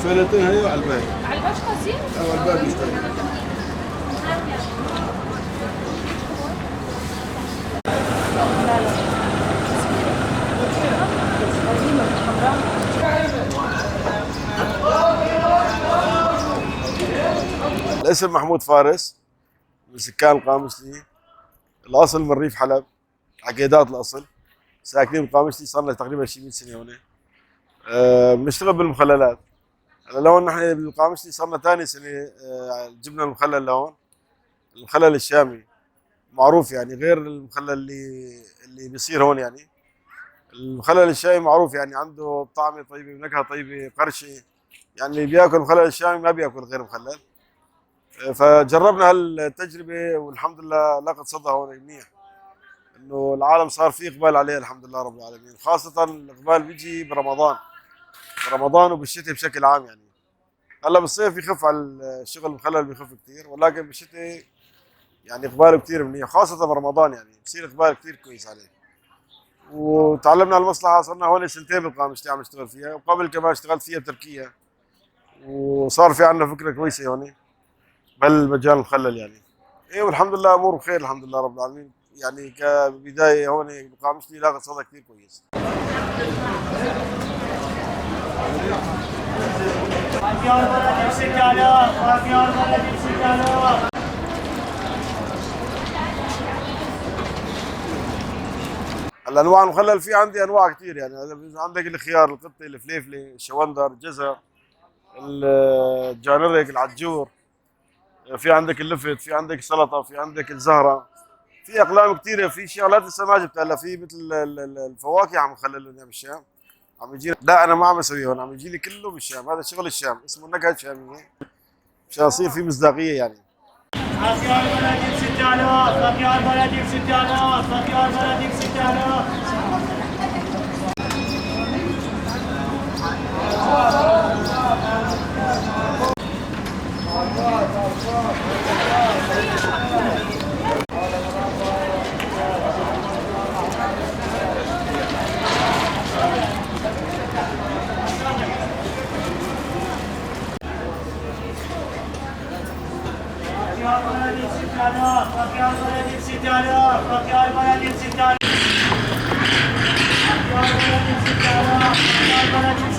فلتين هي وعلى الباقي. على الباب قصير؟ على الباب بيشتغل. الاسم محمود فارس، من سكان القامشلي، الاصل من ريف حلب، عقيدات الاصل، ساكنين بالقامشلي صار لنا تقريبا شي 100 سنة هون. بنشتغل بالمخللات. هلا لهون نحن بالقامشلي صار لنا ثاني سنة، جبنا المخلل لهون، المخلل الشامي معروف يعني، غير المخلل اللي بيصير هون يعني. المخلل الشامي معروف يعني، عنده طعمه طيبة ونكهه طيبة، قرشه يعني، اللي بياكل مخلل الشامي ما بياكل غير مخلل. فجربنا هالتجربه والحمد لله لقت صدى هون منيح، انه العالم صار في اقبال عليه الحمد لله رب العالمين، خاصة الاقبال بيجي برمضان، برمضان وبالشتاء بشكل عام يعني. هلا بالصيف يخف على الشغل المخلل، بيخف كثير، ولكن بالشتاء يعني اقباله كثير منيح، خاصة برمضان يعني بصير اقبال كثير كويس عليه. وتعلمنا المصلحة، صرنا هون سنتين بالقامشلي عم نشتغل فيها، وقبل كمان اشتغلت فيها بتركيا، وصار في عندنا فكرة كويسة هون بهالمجال المخلل يعني. ايه والحمد لله امور بخير الحمد لله رب العالمين، يعني كبداية هون بالقامشلي لاقت صدى كثير كويس. هلا انواع المخلل في عندي انواع كثير يعني، عندك الخيار، القطي، الفليفله، الشوندر، الجزر، الجانرك، العجور، في عندك اللفت، في عندك سلطة، في عندك الزهرة، في اقلام كثيرة، في شغلات لسه ما جبتها. هلا في مثل الفواكه عم نخللهم اياها بالشام، عم يجي. لا انا ما عم اسويه هون، عم يجي لي كله بالشام، هذا شغل الشام اسمه النكهة الشامية، مشان يصير في مصداقية يعني. خيار بلدي ب 6000، خيار بلدي ب 6000، خيار بلدي ب 6000. خيار بلدي ب 6000، خيار بلدي ب 6000، خيار بلدي ب 6000، خيار بلدي ب 6000، خيار بلدي ب